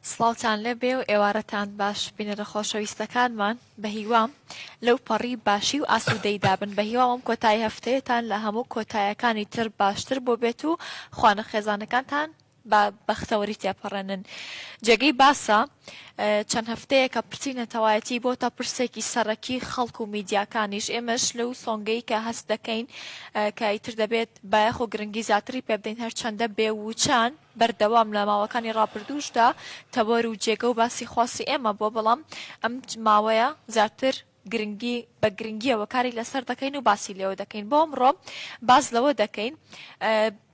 سڵاوتان لێبێ و ئێوارەتان باش بینەرە خۆشەویستەکانمان بەهیوام لەو پەڕی باشی و ئاسوودەیدا بن بەهیوام ئەم کۆتایی هەفتەیەتان لە هەموو کۆتایەکانی تر باشتر بۆ بێت و خوانە خێزانەکانتان بە بەختەوەری تێپەڕێنن. جێگەی باسە چەند هەفتەیەکە پرسی نەتەوایەتی بۆتە پرسێکی سەرەکی خەڵک و میدیاکانیش، ئێمەش لەو سۆنگەی کە هەست دەکەین کە ئیتر دەبێت بایەخ و گرنگی زیاتری پێ بدەین هەرچەندە بێ وچان بەردەوام لە ماوەکانی ڕابردووشدا تەوەر و جێگە و باسی خواستی ئێمە بووە بەڵام ئەم ماوەیە زیاتر گرنگی بە گرنگیەوە کاری لەسەر دەکەین و باسی لێوە دەکەین بۆ ئەمڕۆ باس لەوە دەکەین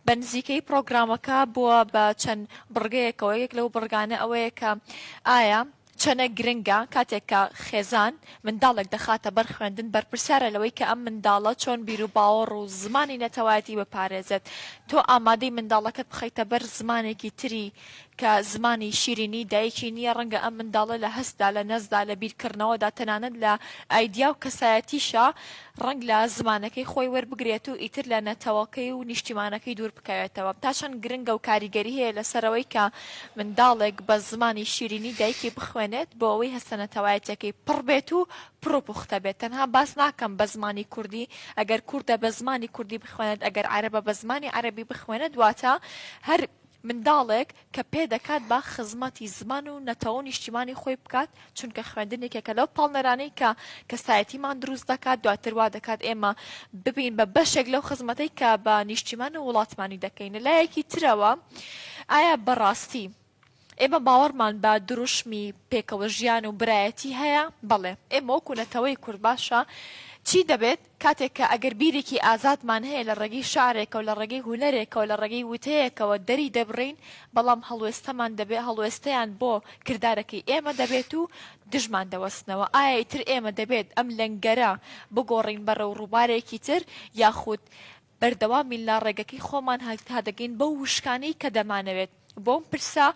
بە نزیکەی پڕۆگرامەکە بووە بە چەند بڕگەیەکەوە، یەک لەو بڕگانە ئەوەیە کە ئایا چەنە گرنگە کاتێک کە خێزان منداڵێک دەخاتە بەر خوێندن بەرپرسیارە لەوەی کە ئەم منداڵە چۆن بیروباوەڕ و زمانی نەتەوایەتی بپارێزێت تۆ ئامادەی منداڵەکەت بخەیتە بەر زمانێکی تری کە زمانی شیرینی دایکی نییە ڕەنگە ئەم منداڵە لە هەستدا لە نەستدا لە بیرکردنەوەدا تەنانەت لە ئایدیا و کەسایەتیشا ڕەنگ لە زمانەکەی خۆی وەربگرێت و ئیتر لە نەتەوەکەی و نیشتیمانەکەی دوور بکەوێتەوە. تا چەند گرنگە و کاریگەری هەیە لەسەر ئەوەی کە منداڵێک بە زمانی شیرینی دایکی بخوێنێت بۆ ئەوەی هەستە نەتەوایەتیەکەی پڕ بێت و پڕ و پوختە بێت. تەنها باس ناکەم بە زمانی کوردی، ئەگەر کوردە بە زمانی کوردی بخوێنێت، ئەگەر عەرەبە بە زمانی عەرەبی بخوێنێت، واتە هەر منداڵێک کە پێدەکات با خزمەتی زمان و نەتەوە و نیشتیمانی خۆی بکات، چونکە خوێندن یەکێکە لەو پاڵنەرانەی کە کەسایەتیمان دروست دەکات، دواتر وا دەکات ئێمە ببین بە بەشێک لەو خزمەتەی کە بە نیشتیمان و وڵاتمانی دەکەین. لە لایەکی ترەوە ئایا بەڕاستی ئێمە باوەڕمان بە دروشمی پێکەوە ژیان و برایەتی هەیە؟ بەڵێ، ئێمە وەکو نەتەوەی کورد باشە چی دەبێت کاتێک کە ئەگەر بیرێکی ئازادمان هەیە لە ڕێگەی شعرێکەوە، لە ڕێگەی هونەرێکەوە، لە ڕێگەی وتەیەکەوە دەری دەبڕین، بەڵام هەڵوێستەمان دەبێت، هەڵوێستەیان بۆ کردارەکەی ئێمە دەبێت و دژمان دەوەستنەوە. ئایا ئیتر ئێمە دەبێت ئەم لەنگەرە بگۆڕین بەرەو ڕووبارێکی تر یاخود بەردەوام بین لە ڕێگەکەی خۆمان تا دەگەین بەو وشکانەی کە دەمانەوێت؟ بۆ ئەم پرسە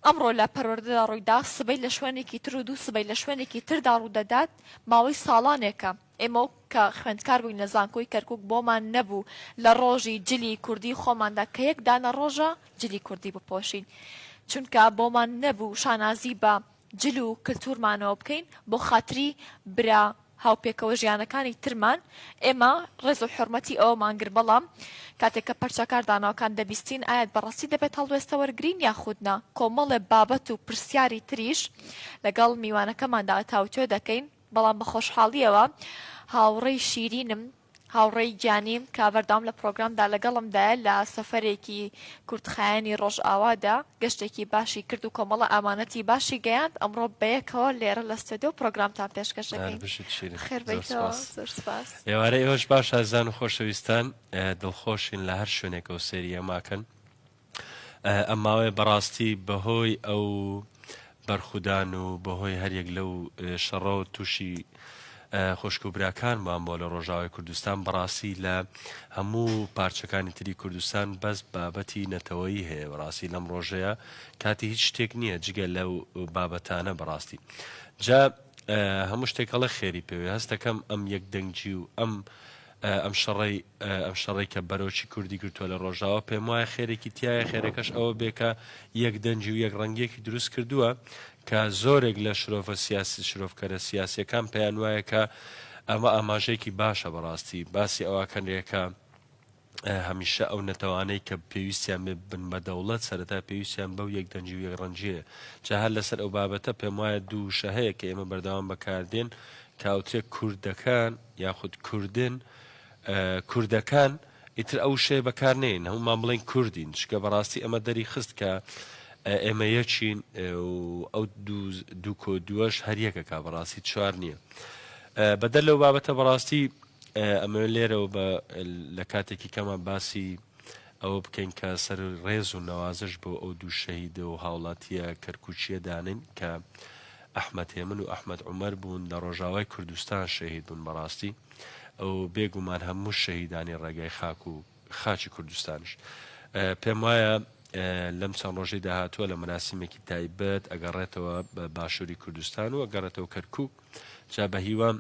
ئەمڕۆ لە پەروەردەدا ڕوویدا، سبەی لە شوێنێکی تر و دووسبەی لە شوێنێکی تردا ڕوودەدات، ماوەی ساڵانێکە ئێمە وەک کە خوێندکار بووین لە زانکۆی کەرکوک بۆمان نەبوو لە ڕۆژی جلی کوردی خۆماندا کە یەک دانە ڕۆژە جلی کوردی بپۆشین چونکە بۆمان نەبوو شانازی بە جل و کلتورمانەوە بکەین بۆ خاتری برا هاوپێکەوە ژیانەکانی ترمان ئێمە ڕێز و حورمەتی ئەوەمان گرت بەڵام کاتێک کە پەرچەکاردانەوەکان دەبیستین ئایا بەڕاستی دەبێت هەڵوێستە وەرگرین یاخود نا کۆمەڵێ بابەت و پرسیاری تریش لەگەڵ میوانەکەماندا تاوتوێ دەکەین بەڵام بە خۆشحاڵیەوە هاوڕێی شیرینم هاوڕێی گیانیم کە بەردەوام لە پرۆگرامدا لەگەڵمدایە لە سەفەرێکی کورتخایەنی ڕۆژئاوادا گەشتێکی باشی کرد و کۆمەڵە ئامانەتی باشی گەیاند ئەمڕۆ بەیەکەوە لێرە لە ستۆدیۆ پرۆگرامتان پێشکەش هەر دەکەین. بژیت شیرین بەخێر زۆر بێیتەوە سپاس. زۆر سپاس. ئێوارەی ئێوەش باش ئازیزان و خۆشەویستان دڵخۆشین لە هەر شوێنێکەوە سەیری ئێماکەن ئەم ماوەیە بەڕاستی بەهۆی ئەو بەرخودان و بەهۆی هەریەک لەو شەڕەوە تووشی خوشک و براکانمان بۆ لە ڕۆژاوای کوردستان بەڕاستی لە هەموو پارچەکانی تری کوردستان بەس بابەتی نەتەوەیی هەیە بەڕاستی لەم ڕۆژەیە کاتی هیچ شتێک نییە جگە لەو بابەتانە بەڕاستی جا هەموو شتێک هەڵە خێری پێوێ هەستەکەم ئەم یەک دەنگجی و ئەم ئەم شەڕەی ئەم شەڕەی کە بەرۆکی کوردی گرتووە لە ڕۆژاوا پێم وایە خێرێکی تایە خێرەکەش ئەوە بێ کە یەک دەنگی و یەک ڕەنگیەکی دروست کردووە کە زۆرێک لە شرۆڤە سیاسی شرۆڤکەرە سیاسیەکان پێیان وایە کە ئەمە ئاماژەیەکی باشە بەڕاستی باسی ئەوەکەنرێکە هەمیشە ئەو نەتەوانەی کە پێویستیان بێ بن بە دەوڵەت سەرەتا پێویستیان بەو یەک دەنگی و یەک ڕەنگیەیە جا هەر لەسەر ئەو بابەتە پێم وایە دوو وشە هەیە کە ئێمە بەردەوام بەکاردێن کە ئەوترێ کوردەکان یاخود کوردن کوردەکان ئیتر ئەو وشەیە بەکار نێین هەمومان بڵێن کوردین چکە بەڕاستی ئەمە دەری خست کە ئێمە یەکین و ئەو دوو کۆ دووەش هەر یەکەکە بەڕاستی چوار نییە بەدەر لەو بابەتە بەڕاستی ئەمەوێت لێرەوە بە لە کاتێکی کەمە باسی ئەوە بکەین کە سەر ڕێز و نەوازش بۆ ئەو دوو شەهیدە و هاوڵاتیە کەرکوکیە دانێین کە ئەحمەد هێمن و ئەحمەد عومەر بوون لە ڕۆژاوای کوردستان شەهید بوون بەڕاستی ئەو بێ گومان هەموو شەهیدانی ڕێگای خاک و خاکی کوردستانیش پێم وایە لەم چەند ڕۆژەی داهاتووە لە مەراسیمێکی تایبەت ئەگەڕێتەوە بە باشووری کوردستان و ئەگەڕێتەوە کەرکوک جا بە هیوام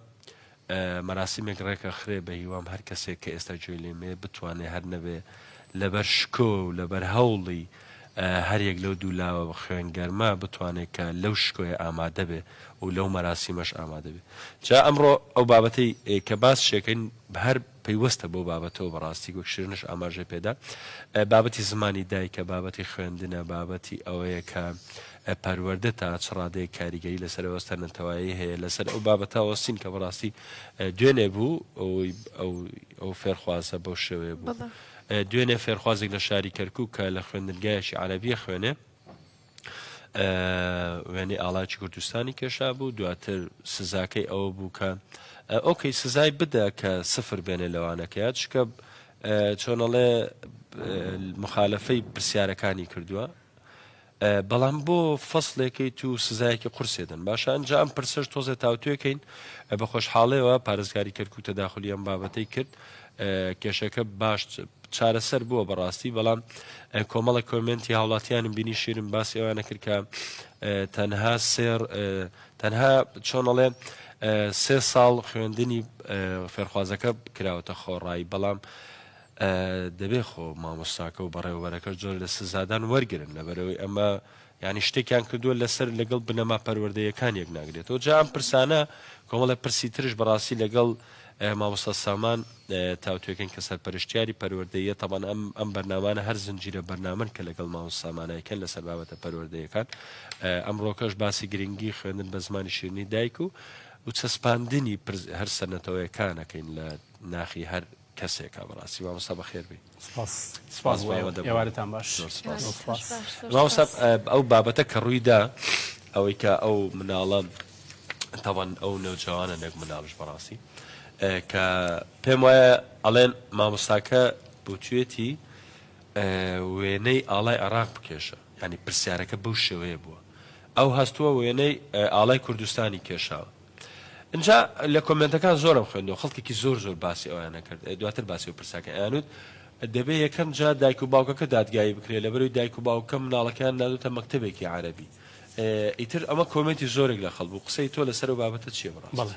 مەراسیمێک ڕێکەخرێ بە هیوام هەر کەسێک کە ئێستا گوێی لێمەیە بتوانێ هەر نەبێ لەبەر شکۆ و لەبەر هەوڵی. هەریەک لەو دوو لاوە خوێن گەرمە بتوانێت کە لەو شکۆیە ئامادە بێ و لەو مەراسیمەش ئامادە بێ. جا ئەمڕۆ ئەو بابەتەی کە باس شێکەین هەر پەیوەستە بەو بابەتەوە بەڕاستی وەک شیرنش ئاماژەی پێدا بابەتی زمانی دایکە بابەتی خوێندنە بابەتی ئەوەیە کە پەروەردە تا چ ڕادەیەک کاریگەری لەسەر ئەوەستە نەتەوایی هەیە لەسەر ئەو بابەتە وەستین کە بەڕاستی دوێنێ بوو ئەوەی ئەو ئەو فێرخوازە بەو شێوەیە بوو دوێنێ فێرخوازێک لە شاری کەرکوک کە لە خوێندنگایەکی عەرەبیە خوێنێ وێنەی ئاڵایەکی کوردستانی کێشا بوو دواتر سزاکەی ئەوە بوو کە ئۆکەی سزای بدە کە سفر بێنێ لەوانەکەیا چکە چۆنەڵێ مخالفەی پرسیارەکانی کردووە بەڵام بۆ فەسلێکەی تو سزایەکی قورسێدن باشە ئەنجا ئەم پرسەش تۆزێ تاوتوێکەین بە خۆشحاڵێەوە پارێزگاری کەرکوک تەداخلی ئەم بابەتەی کرد کێشەکە باش چارەسەر بووە بەڕاستی بەڵام کۆمەڵە کۆمنتی هاوڵاتیانم بینی شیرم باسی ئەوانە کرد کە تەنها سێر تەنها چۆنەڵێ سێ ساڵ خوێندنی فێرخوازەکە کراوەتە خۆڕایی بەڵام دەبێ خۆ مامۆستاکە و بەڕێوەبەرەکەش جۆر لە سزادان وەرگن لەبەرەوەی ئەمە یانی شتێکیان کردووە لەسەر لەگەڵ بنەما پەروەردەیەکان یەک ناگرێتەوە جا ئەم پرسانە کۆمەڵێ پرسی ترش بەڕاستی لەگەڵ مامۆستا سامان تاوتوێکەین کە سەرپەرشتیاری پەروەردەیە تەبان ئەم ئەم بەرنامانە هەر زنجیرە بەرنامەن کە لەگەڵ مامۆستا سامانایکەن لەسەر بابەتە پەروەردەیەکان ئەمڕۆکەش باسی گرنگی خوێندن بە زمانی شیرینی دایک و و چەسپاندنی هەر سەرنەتەوەیەکانەکەین لە ناخی هەر کەسێکە بەڕاستی مامۆستا بەخێر بێی. سپاس سپاس بۆ ئێوە ئێوارەتان باش. زۆر سپاس. مامۆستا ئەو بابەتە کە ڕووی دا ئەوەی کە ئەو مناڵە تاوان ئەو نەوجەوانە نەک مناڵش بەڕاستی کە پێم وایە ئەڵێن مامۆستاکە بوتوێتی وێنەی ئاڵای عێراق بکێشە ینی پرسیارەکە بەو شێوەیە بووە ئەو هەستووە وێنەی ئاڵای کوردستانی کێشاوە ئینجا لە کۆمێنتەکان زۆرم خوێندەوە خەڵکێکی زۆر زۆر باسی ئەویان نەکرد دواتر باسی ئەو پرساکە ئەیانوت دەبێ یەکەم جار دایک و باوکەکە دادگایی بکرێت لەبەرەوەی دایک و باوکە مناڵەکەیان نادوتە مەکتەبێکی عەرەبی ئیتر ئەمە کۆمێنتی زۆرێک لە خەڵ بوو قسەی تۆ لەسەر ئەو بابەتە چییە بەڕاست؟ بەڵێ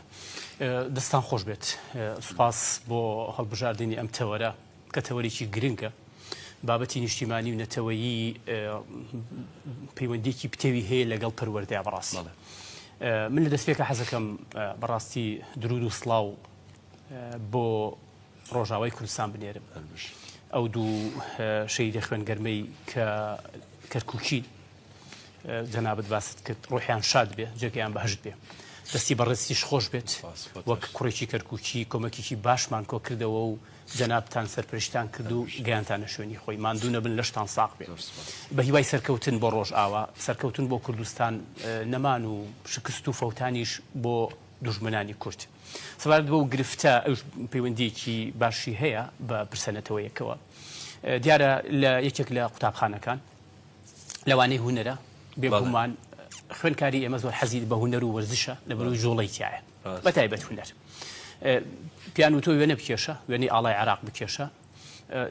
دەستان خۆش بێت سوپاس بۆ هەڵبژاردنی ئەم تەوەرە کە تەوەرێکی گرنگە بابەتی نیشتیمانی و نەتەوەیی پەیوەندیەکی پتەوی هەیە لەگەڵ پەروەردەیا بەڕاستی من لە دەستپێکە حەزەکەم بەڕاستی درود و سڵاو بۆ ڕۆژاوای کوردستان بنێرم ئەو دوو شەیدە خوێنگەرمەی کە کەرکوکی جەنابت باست کرد ڕۆحیان شاد بێ جێگەیان بەهشت بێ دەستی بەڕێزتیش خۆش بێت وەک کوڕێکی کەرکوکی کۆمەکێکی باشمان کۆ کردەوە و جەنابتان سەرپەرشتان کرد و گەیانتانە شوێنی خۆی ماندوو نەبن لەشتان ساغ بێ بە هیوای سەرکەوتن بۆ ڕۆژئاوا سەرکەوتن بۆ کوردستان نەمان و شکست و فەوتانیش بۆ دوژمنانی کورد سەبارەت بەو گرفتە ئەوش پەیوەندیەکی باشی هەیە بە پرسە نەتەوەیەکەوە دیارە لە یەکێک لە قوتابخانەکان لەوانەی هونەرە بێگومان خوێنکاری ئێمە زۆر حەزی بە هونەر و وەرزشە لە بەرەوەی جوڵەی تایە بە تایبەت هونەر پیان و تۆ وێنە بکێشە وێنەی ئاڵای عراق بکێشە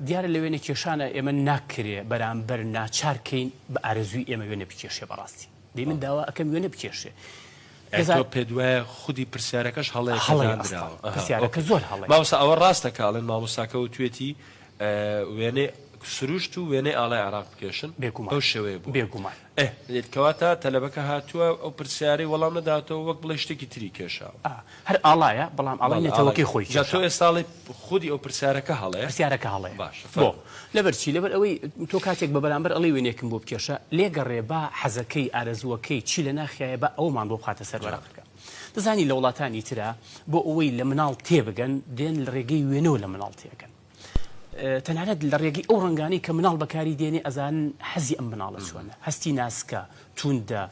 دیارە لە وێنە کێشانە ئێمە ناکرێ بەرامبەر ناچارکەین بە ئارەزووی ئێمە وێنە بکێشێ بەڕاستی دی من داوا ئەەکەم وێنە بکێشێ تۆ پێت وایە خودی پرسیارەکەش هەڵەیە هەڵەیە پرسیارەکە زۆر هەڵەیە مامۆستا ئەوە ڕاستە کە ئەڵێن مامۆستاکە وتوێتی وێنەی سروشت و وێنەی ئاڵای عێراق بکێشن بێگومان بەو شێوەیە بووە بێگومان. ئێ کەواتە تەلەبەکە هاتووە ئەو پرسیارەی وەڵام نەداتەوە وەک بڵێی شتێکی تری کێشاوە. ئا هەر ئاڵایە بەڵام ئاڵای بەڵێ ئاڵای نەتەوەکەی خۆی جا تۆ کێشاوە. ئێستا ئەڵێی خودی ئەو پرسیارەکە هەڵەیە؟ پرسیارەکە هەڵەیە. باشە بۆ؟ فەرموو. لەبەر چی؟ لەبەر ئەوەی تۆ کاتێک بە بەرامبەر ئەڵێی وێنەیەکم بۆ بکێشە لێگەڕێ با حەزەکەی ئارەزووەکەی چی لە ناخیایە با ئەوەمان بۆ بخاتە سەر جا. وەرەقەکە. دەزانی لە وڵاتانی ترا بۆ ئەوەی لە مناڵ تێبگەن دێن لە ڕێگەی وێنەوە لە مناڵ تێگەن. تەنانەت لە ڕێگەی ئەو ڕەنگانەی کە مناڵ بەکاری دێنێ ئەزانن حەزی ئەم مناڵە چۆنە، هەستی ناسکە، توندە،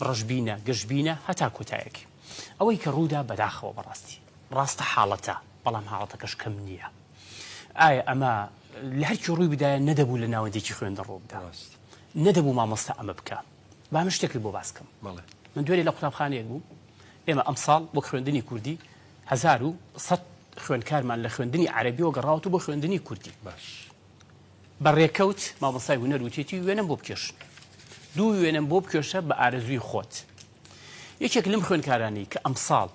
ڕەشبینە، گەشبینە هەتا کۆتایەکی. ئەوەی کە ڕوودا بەداخەوە بەڕاستی ڕاستە حاڵەتە، بەڵام حاڵەتەکەش کەم نییە. ئایا ئەمە لە هەر کوێ ڕووی بدایە نەدەبوو لە ناوەندێکی خوێندن ڕوو بدا؟ نەدەبوو مامۆستا ئەمە بکا. با من شتێکت بۆ باس کەم. من دوێنێ لە قوتابخانەیەک بووم، ئێمە ئەمساڵ وەک خوێندنی کوردی 1100 خوێندکارمان لە خوێندنی عەرەبیەوە گەڕاوەتەوە بۆ خوێندنی کوردی. باش. بە ڕێکەوت مامۆستای هونەر وتێتی وێنەم بۆ بکێشن. دوو وێنەم بۆ بکێشە بە ئارەزووی خۆت. یەکێک لەم خوێندکارانەی کە ئەمساڵ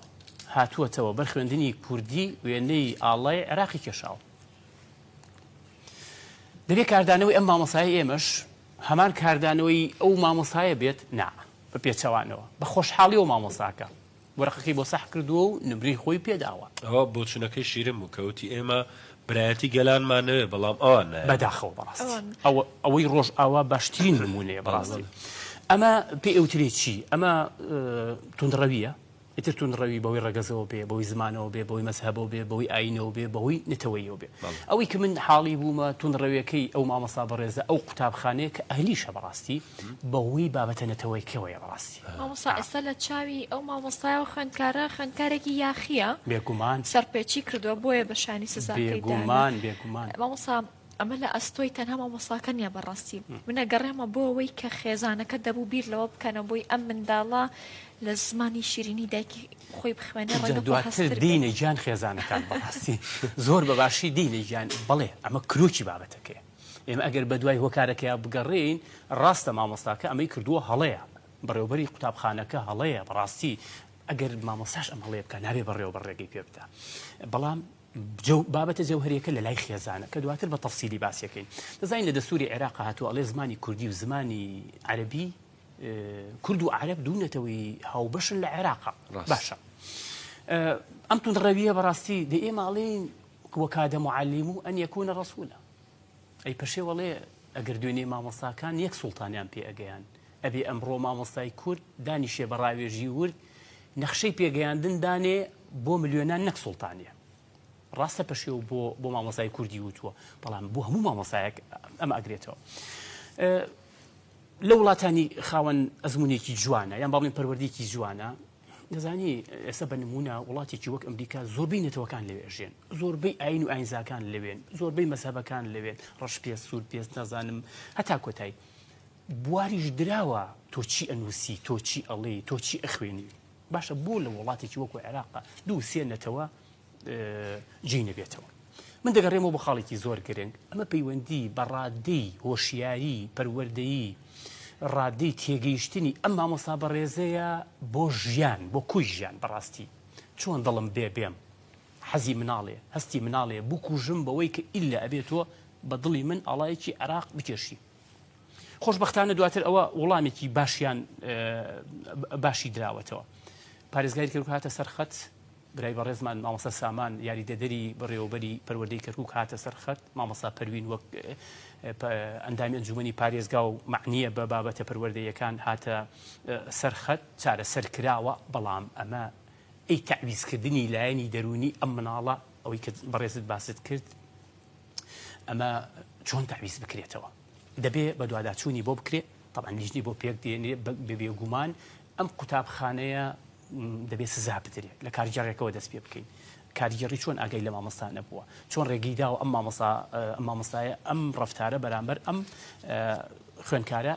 هاتووەتەوە بەر خوێندنی کوردی وێنەی ئاڵای عێراقی کێشاوە. دەبێ کاردانەوەی ئەم مامۆستایەی ئێمەش. هەمان کاردانەوەی ئەو مامۆستایە بێت؟ نا، بە پێچەوانەوە، بە خۆشحاڵیەوە مامۆستاکە وەرەقەکەی بۆ سەح کردووە و نمرەی خۆی پێداوە. ئەوە بۆچوونەکەی شیرین بوو کە وتی ئێمە برایەتی گەلانمان نەوێ بەڵام ئەوان نایانەوێ. بەداخەوە بەڕاستی ئەوە ئەوەی ڕۆژئاوا باشترین نموونەیە بەڕاستی. ئەمە پێی ئەوترێ چی؟ ئەمە توندڕەوییە؟ ئیتر توندڕەوی بەهۆی ڕەگەزەوە بێ، بەهۆی زمانەوە بێ، بەهۆی مەزهەبەوە بێ، بەهۆی ئایینەوە بێ، بەهۆی نەتەوەییەوە بێ. ئەوەی کە من حاڵی بوومە توندڕەویەکەی ئەو مامۆستا بەڕێزە، ئەو قوتابخانەیە کە ئەهلیشە بەڕاستی، بەهۆی بابەتە نەتەوەیەکەوەیە بەڕاستی. مامۆستا ئێستا لە چاوی ئەو مامۆستایەوە خوێندکارە خوێندکارێکی یاخییە. بێگومان. سەرپێچی کردووە بۆیە بە شانی سزاکەی داوە. بێگومان، بێگومان. مامۆستا ئەمە لە ئەستۆی تەنها مامۆستاکە نیە بەڕاستی من ئەگەڕێمە بۆ ئەوەی کە خێزانەکە دەبوو بیر لەوە بکەنەوە بۆی ئەم منداڵە لە زمانی شیرینی دایکی خۆی بخوێنێ جا ڕەنگە دواتر خۆحەزتر بێت. دینە گیان خێزانەکان بەڕاستی زۆر بە باشی دینە گیان بەڵێ ئەمە کرۆکی بابەتەکەیە ئێمە ئەگەر بە دوای هۆکارەکەیا بگەڕێین ڕاستە مامۆستاکە ئەمەی کردووە هەڵەیە بەڕێوبەری قوتابخانەکە هەڵەیە بەڕاستی ئەگەر مامۆستاش ئەم هەڵەیە بکا نابێ بەڕێوەبەر ڕێگەی پێ بدا بەڵام بابەتە جەوهەریەکە لە لای خێزانە کە دواتر بە تەفسیلی باسی ئەکەین. دەزانین لە دەستوری عێراقا هاتووە ئەڵێ زمانی کوردی و زمانی عەرەبی کورد و عەرەب دوو نەتەوەی هاوبەشن لە عێراقا. باشە ئەم توندڕەویە بەڕاستی دە ئێمە ئەڵێین وەکادە معلم و ئەن یەکونە ڕەسولە. ئەی پەشێو ئەڵێ ئەگەر دوێنێ مامۆستاکان یەک سوڵتانیان پێ ئەگەیان ئەبێ ئەمڕۆ مامۆستای کورد دانیشێ بە ڕاوێژی ورد نەخشەی پێگەیاندن دانێ بۆ ملیۆنان نەک سوڵتانیە. ڕاستە پەشێو بۆ بۆ مامۆستای کوردی وتووە بەڵام بۆ هەموو مامۆستایەک ئەمە ئەگرێتەوە. لە وڵاتانی خاوەن ئەزمونێکی جوانە یان با بڵێین پەروەردەیەکی جوانە دەزانی ئێستا بە نمونە وڵاتێکی وەک ئەمریکا زۆربەی نەتەوەکان لەوێ ئەژێن زۆربەی ئاین و ئاینزاکان لەوێن زۆربەی مەزهەبەکان لەوێن ڕەش پێست سوور پێست نازانم هەتا کۆتایی بواریش دراوە تۆ چی ئەنووسی تۆ چی ئەڵێی تۆ چی ئەخوێنی باشە بۆ لە وڵاتێکی وەکو عێراقا دوو سێ نەتەوە جێی نەبێتەوە من دەگەڕێمەوە بۆ خاڵێکی زۆر گرنگ ئەمە پەیوەندی بە ڕادەی هۆشیاری پەروەردەیی ڕادەی تێگەیشتنی ئەم مامۆستا بەڕێزەیە بۆ ژیان بۆ کوی ژیان بەڕاستی چۆن دڵم بێ بێم حەزی مناڵێ هەستی مناڵێ بکوژم بەوەی کە ئیلا ئەبێ تۆ بە دڵی من ئاڵایەکی عێراق بکێشی خۆشبەختانە دواتر ئەوە وڵامێکی باشیان باشی دراوەتەوە پارێزگاری کەرکوک هاتە سەر خەت برای بەڕێزمان مامۆستا سامان یاریدەدەری بەڕێوەبەری پەروەردەی کەرکوک هاتە سەر خەت مامۆستا پەروین وەک ئەندامی ئەنجومەنی پارێزگا و مەعنیە بە بابەتە پەروەردەیەکان هاتە سەر خەت چارەسەر کراوە بەڵام ئەمە ئەی تەعویزکردنی لایەنی دەروونی ئەم مناڵە ئەوەی کە بەڕێزت باست کرد ئەمە چۆن تەعویز بکرێتەوە دەبێ بەدواداچوونی بۆ بکرێ تەبعەن لیژنەی بۆ پێک دێنرێ بە بێگومان ئەم قوتابخانەیە دەبێ سزا بدرێت لە کارگێڕێکەوە دەست پێ بکەین کارگێڕی چۆن ئاگای لە مامۆستا نەبووە چۆن ڕێگەی داوە ئەم مامۆستا ئەم مامۆستایە ئەم ڕەفتارە بەرامبەر ئەم خوێندکارە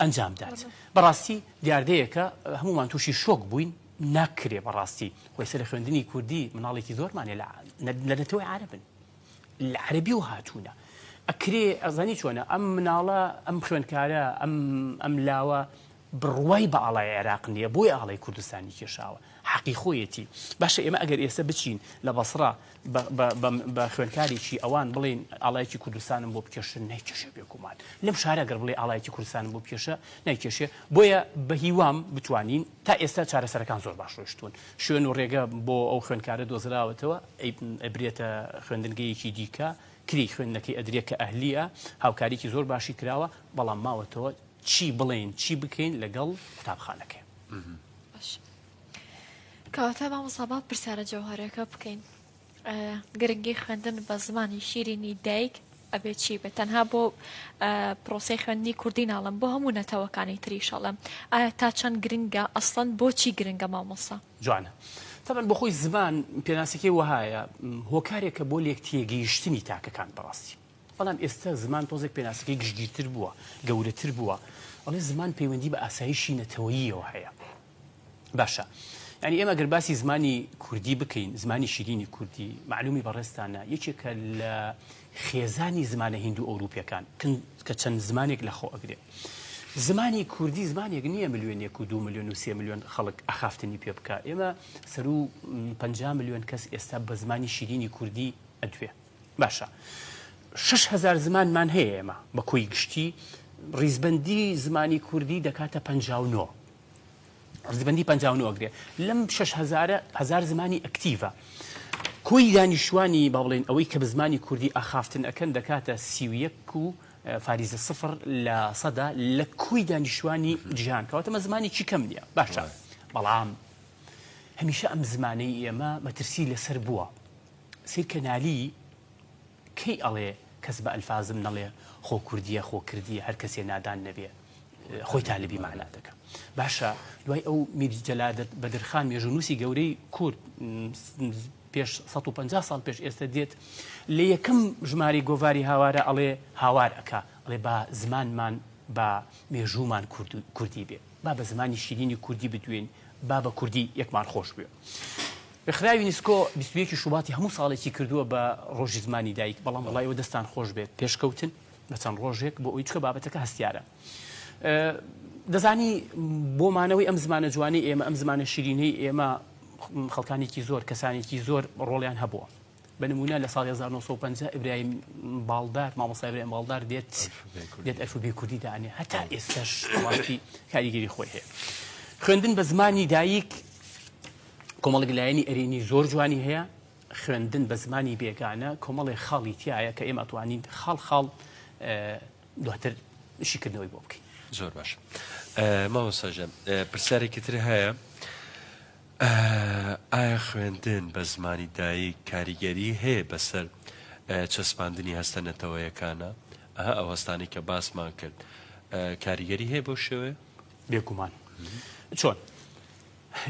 ئەنجام دات بەڕاستی دیاردەیەکە هەمومان تووشی شۆک بووین ناکرێ بەڕاستی خۆی سەر خوێندنی کوردی مناڵێکی زۆرمانێ لە نەتەوەی عربن لە عەرەبیەوە هاتوونە ئەکرێ ئەزانی چۆنە ئەم مناڵە ئەم خوێندکارە ئەم ئەم لاوە بڕوای بە ئاڵای عێراق نییە بۆی ئاڵای کوردستانی کێشاوە حەقی خۆیەتی باشە ئێمە ئەگەر ئێستا بچین لە بەسڕا بە خوێندکارێکی ئەوان بڵین ئاڵایەکی کوردستانم بۆ بکێشن نایکێشێ بێگومان لەم شارە گەر بڵێ ئاڵایەکی کوردستانم بۆ بکێشە نایکێشێ بۆیە بە هیوام بتوانین تا ئێستا چارەسەرەکان زۆر باش ڕۆیشتوون شوێن و ڕێگە بۆ ئەو خوێندکارە دۆزراوەتەوە ئەبرێتە خوێندنگەیەکی دیکە، کرێی خوێندنەکەی ئەدرێ کە ئەهلییە، هاوکاریی زۆر باشی کراوە، بەڵام ماوەتەوە چی بڵێین چی بکەین لەگەڵ قوتابخانەکەی. باشە کەواتە مامۆستا با پرسیارە جەوهەرەکە بکەین. گرنگی خوێندن بە زمانی شیرینی دایک ئەبێ چی بێت تەنها بۆ پرۆسەی خوێندنی کوردی ناڵم بۆ هەموو نەتەوەکانی تریش ئەڵێم ئایا تا چەند گرنگە ئەسڵەن بۆچی گرنگە مامۆستا؟ جوانە تەبعەن بۆ خۆی زمان پێناسەکەی وەهایە هۆکارێکە بۆ لێک تێگەیشتنی تاکەکان بەڕاستی بەڵام ئێستا زمان تۆزێک پێناسەکەی گشتگیرتر بووە گەورەتر بووە ئەڵێ زمان پەیوەندی بە ئاسایشی نەتەوەییەوە هەیە باشە یعنی ئێمە گەر باسی زمانی کوردی بکەین زمانی شیرینی کوردی معلومی بەڕێزتانە یەکێکە لە خێزانی زمانە هیند و ئەوروپیەکان کە چەند زمانێک لە خۆ ئەگرێ زمانی کوردی زمانێک نییە ملیۆنێک و دو ملیۆن و سێ ملیۆن خەڵک ئەخافتنی پێ بکە ئێمە سەرو 50 ملیۆن کەس ئێستا بە زمانی شیرینی کوردی ئەدوێ باشە. 6000 زمانمان هەیە ئێمە بە کۆی گشتی ڕیزبەندی زمانی کوردی دەکاتە 59 ڕیزبەندی 59 ئەگرێ لەم شەش هەزارە هەزار زمانی ئەکتیڤە کۆی دانیشتوانی با بڵێین ئەوەی کە بە زمانی کوردی ئاخافتن ئەکەن دەکاتە 31 و فاریزە سفر لە سەدا لە کۆی دانیشتوانی جیهان کەواتە مە زمانێکی کەم نییە باشە بەڵام هەمیشە ئەم زمانەی ئێمە مەترسی لەسەر بووە سیرکە نالی کەی ئەڵێ کەس بە ئەلفازم نەڵێ خۆ کوردیە خۆ کردیە هەر کەسێ نادان نەبێ خۆی تالبی مەعنا دەکا باشە دوای ئەو میر جەلادەت بەدرخان مێژوونووسی گەورەی کورد پێش 150 ساڵ پێش ئێستا دێت لە یەکەم ژماری گۆڤاری هاوارە ئەڵێ هاوار ئەکا ئەڵێ با زمانمان با مێژوومان کوردی بێ با بە زمانی شیرینی کوردی بدوێین با بە کوردی یەکمان خۆش بوێ. ڕێکخراوی یونسکۆ 21 شوباتی هەموو ساڵێکی کردووە بە ڕۆژی زمانی دایک، بەڵام وەڵا ئێوە دەستان خۆش بێت پێشکەوتن بە چەند ڕۆژێک بۆ ئەوی چکە بابەتەکە هەستیارە. دەزانی بۆ مانەوەی ئەم زمانە جوانەی ئێمە ئەم زمانە شیرینەی ئێمە خەڵکانێکی زۆر کەسانێکی زۆر ڕۆڵیان هەبووە. بە نموونە لە ساڵی 1950 ئیبراهیم باڵدار مامۆستا ئیبراهیم باڵدار دێت دێت ئەلفوبێی کوردی دانێ هەتا ئێستاش ڕاستی کاریگەری خۆی هەیە. خوێندن بە زمانی دایک کۆمەڵێک لایەنی ئەرێنی زۆر جوانی هەیە خوێندن بە زمانی بێگانە کۆمەڵێک خاڵی تایە کە ئێمە توانین خاڵ خاڵ دواتر شیکردنەوەی بۆ بکەین. زۆر باش مامۆستا ژیان پرسیارێکی تر هەیە ئایا خوێندن بە زمانی دایک کاریگەری هەیە بەسەر چەسپاندنی هەستە نەتەوەیەکانە؟ ئەها ئەو هەستانەی کە باسمان کرد کاریگەری هەیە بەو شێوەیە؟ بێگومان. چۆن؟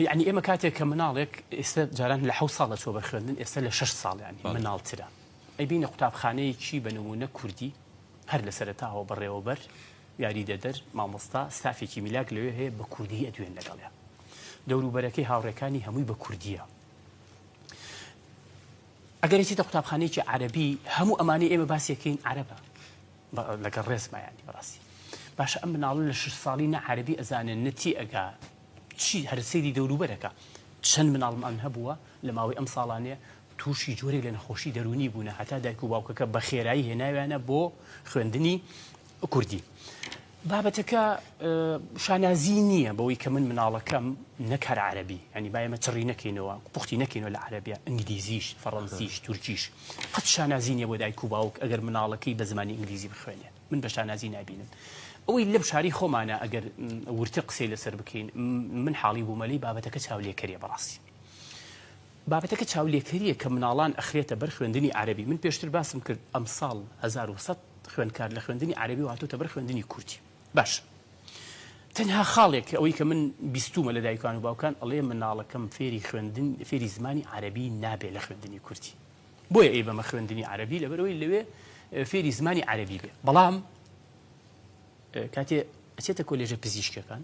یعنی ئێمە کاتێک کە مناڵێک ئێستا جاران لە حەو ساڵ ئەچووە بەر خوێندن ئێستا لە شەش ساڵ یعنی مناڵترە ئەیبینە قوتابخانەیەکی بە نموونە کوردی هەر لە سەرەتاوە بەڕێوەبەر یاریدەدەر، مامۆستا، ستافێکی میلاک لەوێ هەیە بە کوردی ئەدوێن لەگەڵیا. دەوروبەرەکەی هاوڕێکانی هەمووی بە کوردییە. ئەگەر ئەچیتە قوتابخانەیەکی عەرەبی هەموو ئەمانەی ئێمە باسی ئەکەین عەرەبە لەگەڵ ڕێزما یانی بەڕاستی. باشە ئەم مناڵە لە شش ساڵی نە عەرەبی ئەزانێ نە تی ئەگا چی هەر سەیری دەوروبەرەکە. چەند مناڵمان هەبووە لە ماوەی ئەم ساڵانەیە تووشی جۆرێک لە نەخۆشی دەروونی بوونە هەتا دایک و باوکەکە بە خێرایی هێناویانە بۆ خوێندنی کوردی. بابەتەکە شانازی نییە بەوەی کە من مناڵەکەم نەک هەر عەرەبی ینی با ئێمە چڕی نەکەینەوە پوختی نەکەینەوە لە عەرەبیە ئینگلیزیش فەڕەنسیش تورکیش قەت شانازی نییە بۆ دایک و باوک ئەگەر مناڵەکەی بە زمانی ئینگلیزی بخوێنێ من بە شانازی نابینم ئەوەی لەم شاری خۆمانە ئەگەر ورتر قسەی لەسەر بکەین من حاڵی بوومە لێی بابەتەکە چاولێکەریە بەڕاستی بابەتەکە چاولێکەریە کە مناڵان ئەخرێتە بەر خوێندنی عەرەبی من پێشتر باسم کرد ئەمساڵ 1100 خوێندکار لە خوێندنی عەرەبی هاتۆتە بەر خوێندنی کوردی باش تەنها خاڵێک ئەوەی کە من بیستومە لە دایکان و باوکان ئەڵێ مناڵەکەم فێری خوێندن فێری زمانی عەرەبی نابێ لە خوێندنی کوردی بۆیە ئەی بەمە خوێندنی عەرەبی لەبەرەوەی لەوێ فێری زمانی عەرەبی بێ بەڵام کاتێ ئەچێتە کۆلێژە پزیشکەکان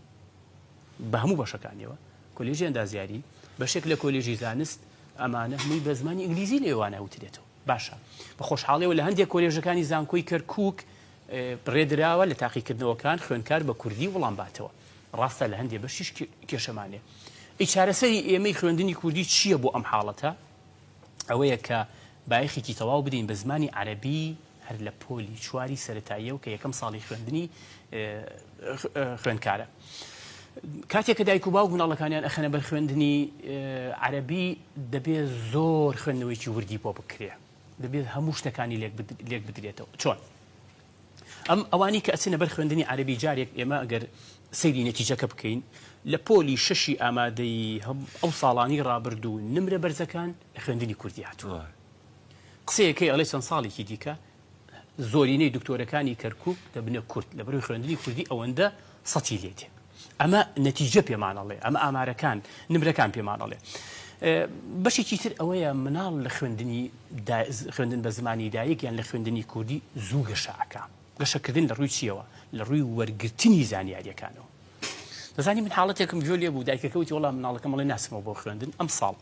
بە هەموو بەشەکانیەوە کۆلێژی ئەندازیاری بەشێک لە کۆلێژی زانست ئەمانە هەمووی بە زمانی ئینگلیزی لەوانە وترێتەوە باشە بە خۆشحاڵیەوە لە هەندێک کۆلێژەکانی زانکۆی کەرکوک ڕێدراوە لە تاقیکردنەوەکان خوێندکار بە کوردی وڵام باتەوە ڕاستە لە هەندێک بەشیش کێشەمانێ ئەی چارەسەری ئێمەی خوێندنی کوردی چییە بۆ ئەم حاڵەتە ئەوەیە کە بایەخێکی تەواو بدەین بە زمانی عەرەبی هەر لە پۆلی چواری سەرەتاییەوە کە یەکەم ساڵی خوێندنی خوێندکارە. کاتێک کە دایک و باوک مناڵەکانیان ئەخەنە بەر خوێندنی عەرەبی دەبێت زۆر خوێندنەوەیکی وردی بۆ بکرێ دەبێت هەموو شتەکانی لێک بدرێتەوە چۆن ئەم ئەوانی کە ئەچنە بەر خوێندنی عەرەبی جارێک ئێمە ئەگەر سەیری نەتیجەکە بکەین لە پۆلی شەشی ئامادەی ئەو ساڵانی ڕابردوو نمرە بەرزەکان لە خوێندنی کوردی هاتووە قسەیەکەی ئەڵێ چەند ساڵێکی دیکە زۆرینەی دکتۆرەکانی کەرکک دەبنە کورد لە بەروی خوێندنی کوردی ئەوەندە سەتی لێ دێ ئەمە نەتیجە پێمان ئەڵێ ئەمە ئامارەکان نمرەکان پێمان ئەڵێ بەشێکی تر ئەوەیە مناڵ لە خوێندنی خوێندن بە زمانی دایک یان لە خوێندنی کوردی زوو گەشە ئەکا گەشەکردن لە ڕووی چیەوە لە ڕووی وەرگرتنی زانیاریەکانەوە دەزانی من حاڵەتێکم گوێ لێ بوو دایکەکە وتی وەڵا مناڵەکەم ئەڵێ ناسمەوە بۆ خوێندن ئەم ساڵ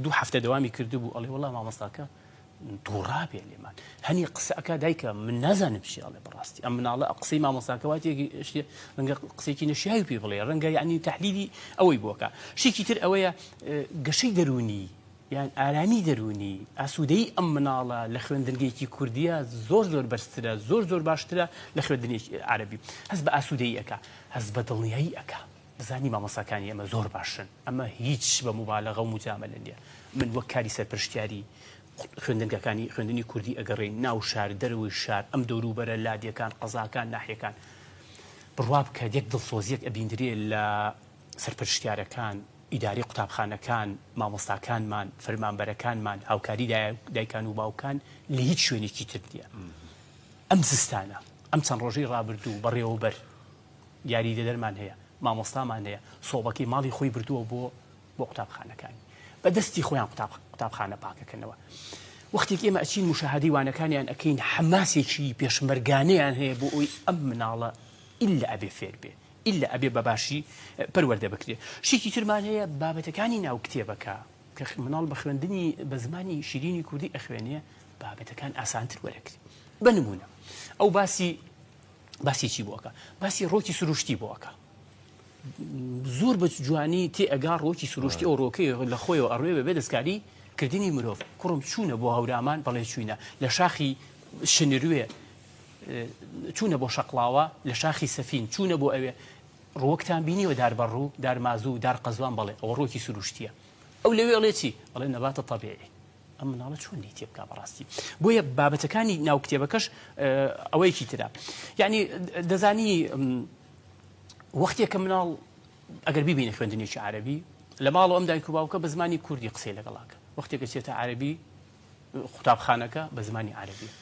دوو هەفتە دەوامی کردبوو ئەڵێ وەڵا مامۆستاکە تووڕابێ لێمان هەنی قسە ئەکا دایکە من نازانم چی ئەڵێ بەڕاستی ئەم مناڵە قسەی مامۆستاکە وا تێگەیشتێ ڕەنگە قسێکی نەشیاوی پێ بڵێ ڕەنگە یعنی تحلیلی ئەوەی بۆکە شتێکی تر ئەوەیە گەشەی دەروونی. یان ئارامی دەروونی، ئاسوودەیی ئەم مناڵە لە خوێندنگەیەکی کوردییە زۆر زۆر بەرزترە، زۆر زۆر باشترە لە خوێندنێکی عەرەبی. هەست بە ئاسوودەیی ئەکا، هەست بە دڵنیایی ئەکا. بزانی مامۆستاکانی ئێمە زۆر باشن، ئەمە هیچ بە موبالەغە و موجامەلە نییە. من وەک کاری سەرپەرشتیاری خوێندنگەکانی خوێندنی کوردی ئەگەڕێین، ناو شار، دەرەوەی شار، ئەم دەوروبەرە، لادێکان، قەزاکان، ناحیەکان، بڕوا بکە یەک دڵسۆزییەک ئەبیندرێ لە سەرپەرشتیارەکان، ئیدارەی قوتابخانەکان، مامۆستاکانمان، فەرمانبەرەکانمان، هاوکاری دایکان و باوکان لە هیچ شوێنێکی تر نییە. ئەم زستانە، ئەم چەند ڕۆژەی ڕابردوو بەڕێوەبەر، یاریدەدەرمان هەیە، مامۆستامان هەیە، سۆبەکەی ماڵی خۆی بردووە بۆ بۆ قوتابخانەکانی. بە دەستی خۆیان قوتابخانە پاکەکەنەوە. وەختێک ئێمە ئەچین موشاهەدەی وانەکانیان ئەکەین، حەماسێکی پێشمەرگانەیان هەیە بۆ ئەوەی ئەم مناڵە ئیلا ئەبێ فێر بێ. ئیلا ئەبێ بە باشی پەروەردە بکرێ. شتێکی ترمان هەیە بابەتەکانی ناو کتێبەکە کە مناڵ بە خوێندنی بە زمانی شیرینی کوردی ئەخوێنێ بابەتەکان ئاسانتر وەرەگرێ. بە نموونە ئەو باسی باسی چی بۆ ئەکا؟ باسی ڕۆکی سروشتی بۆ ئەکا. زۆر بە جوانی تێ ئەگا ڕۆکی سروشتی ئەو ڕۆکەی لە خۆیەوە ئەڕوێ بەبێ دەستکاری کردنی مرۆڤ. کوڕم چوونە بۆ هەورامان بەڵێ چووینە لە شاخی شنروێ چوونە بۆ شەقڵاوە لە شاخی سەفین چوونە بۆ ئەوێ ڕووەکتان بینیوە دار بەڕوو دار مازوو دار قەزوان بەڵێ ئەوە ڕووەکی سروشتیە ئەو لەوێ ئەڵێ چی ئەڵێ نەباتە تەبیعی ئەم مناڵە چۆن لێی تێبگا بەڕاستی بۆیە بابەتەکانی ناو کتێبەکەش ئەوەیەکی ترە یعنی دەزانی وەختێک کە مناڵ ئەگەر بیبینە خوێندنێکی عەربی لە ماڵەوە ئەم دایک و باوکە بە زمانی کوردی قسەی لەگەڵاکە وەختێک چێتە عەربی قوتابخانەکە بە زمانی عەرەبیە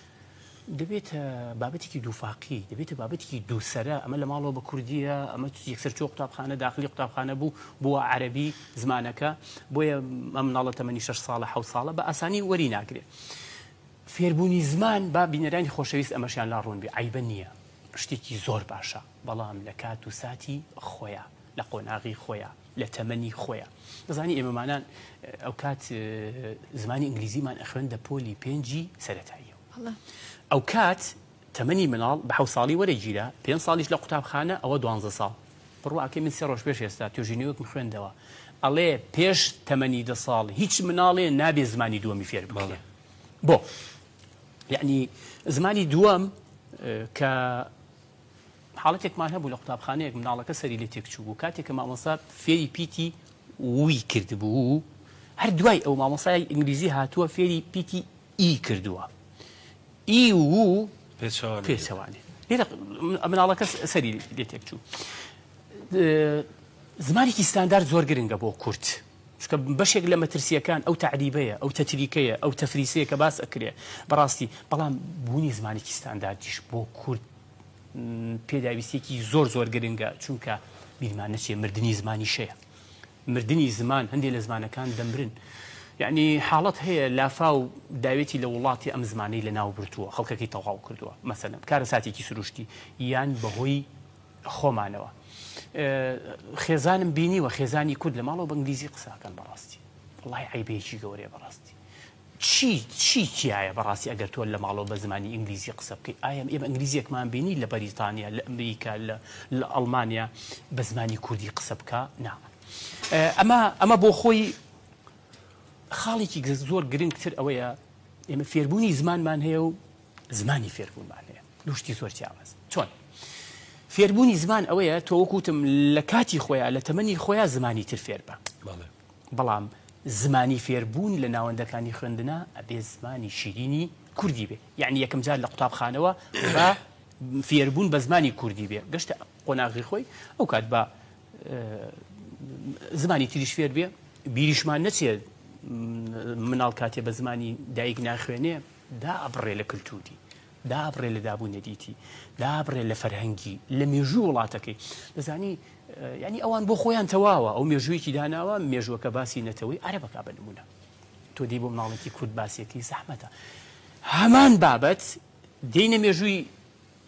دەبێتە بابەتێکی دووفاقی، دەبێتە بابەتێکی دووسەرە، ئەمە لە ماڵەوە بە کوردییە، ئەمە یەکسەر چووە قوتابخانە، داخلی قوتابخانە بوو، بووە عەرەبی زمانەکە، بۆیە ئەم مناڵە تەمەنی شەش ساڵە، حەوت ساڵە بە ئاسانی وەری ناگرێ. فێربوونی زمان با بینەرانی خۆشەویست ئەمەشیان لا ڕوون بێ، عەیبە نییە، شتێکی زۆر باشە، بەڵام لە کات و ساتی خۆیا، لە قۆناغی خۆیا. لە تەمەنی خۆیا. دەزانی ئێمەمانان ئەوکات زمانی ئینگلیزیمان ئەخوێندە پۆلی پێنجی سەرەتاییەوە. ئەوکات تەمەنی مناڵ بە حەوت ساڵی وەرەگیرا، پێنج ساڵیش لە قوتابخانە ئەوە دوانزە ساڵ. بڕواکەی من سێ ڕۆژ پێش ئێستا توێژینەوەیەکم خوێندەوە ئەڵێ پێش تەمەنی دە ساڵ هیچ مناڵێ نابێ زمانی دووەمی فێر بکرێ. بۆ؟ یەعنی زمانی دووەم کە حاڵەتێکمان هەبوو لە قوتابخانەیەک مناڵەکە سەری لێ تێکچوو بوو کاتێک کە مامۆستا فێری پیتی وی کردبوو هەر دوای ئەو مامۆستای ئینگلیزی هاتووە فێری پیتی ئی کردووە ئی و پێچەوانێ لێرە مناڵەکە سەری لێ تێکچوو زمانێکی ستاندارد زۆر گرنگە بۆ کورد چونکە بەشێک لە مەترسیەکان ئەو تەعریبەیە ئەو تەتریکەیە ئەو تەفریسەیە کە باس ئەکرێ بەڕاستی بەڵام بوونی زمانێکی ستانداردیش بۆ کورد پێداویستیەکی زۆر زۆر گرنگە چونکە بیرمان نەچێ مردنی زمانیش هەیە مردنی زمان هەندێک لە زمانەکان دەمرن یعنی حاڵەت هەیە لافاو داوێتی لە وڵاتی ئەم زمانەی لە ناو بردووە خەڵکەکەی تەواو کردووە مەسەلەن کارەساتێکی سروشتی یان بەهۆی خۆمانەوە خێزانم بینیوە خێزانی کورد لە ماڵەوە بە ئینگلیزی قساکەن بەڕاستی وڵی عیبەیەکی گەورەیە بەڕاستی چی چی تیایە بەڕاستی ئەگەر تۆ لە ماڵەوە بە زمانی ئینگلیزی قسە بکەی ئایا ئێمە ئینگلیزیەکمان بینی لە بەریتانیا لە ئەمریکا لە لە ئەڵمانیا بە زمانی کوردی قسە بکا نا ئەمە ئەمە بۆ خۆی خاڵێکی زۆر گرنگتر ئەوەیە ئێمە فێربوونی زمانمان هەیە و زمانی فێربوونمان هەیە دوو شتی زۆر جیاواز چۆن فێربوونی زمان ئەوەیە تۆ وەکوتم لە کاتی خۆیان لە تەمەنی خۆیان زمانی تر فێر بە بەڵام زمانی فێربوون لە ناوەندەکانی خوێندنا ئەبێ زمانی شیرینی کوردی بێ یەعنی یەکەم جار لە قوتابخانەوە بە فێربوون بە زمانی کوردی بێ گەشتە قۆناغی خۆی ئەو کات بە زمانی تریش فێر بێ بیریشمان نەچێت مناڵ کاتێ بە زمانی دایک ناخوێنێ دا ئەبڕێ لە کللتوری دابڕێ لە داب و نەریتی، دابڕێ لە فەرهەنگی، لە مێژووی وڵاتەکەی. دەزانی یانی ئەوان بۆ خۆیان تەواوە، ئەو مێژوویەکی داناوە، مێژووەکە باسی نەتەوەی عەرەبەکا بە نموونە. تۆ دێی بۆ مناڵێکی کورد باسیەکەی زەحمەتە. هەمان بابەت دێینە مێژووی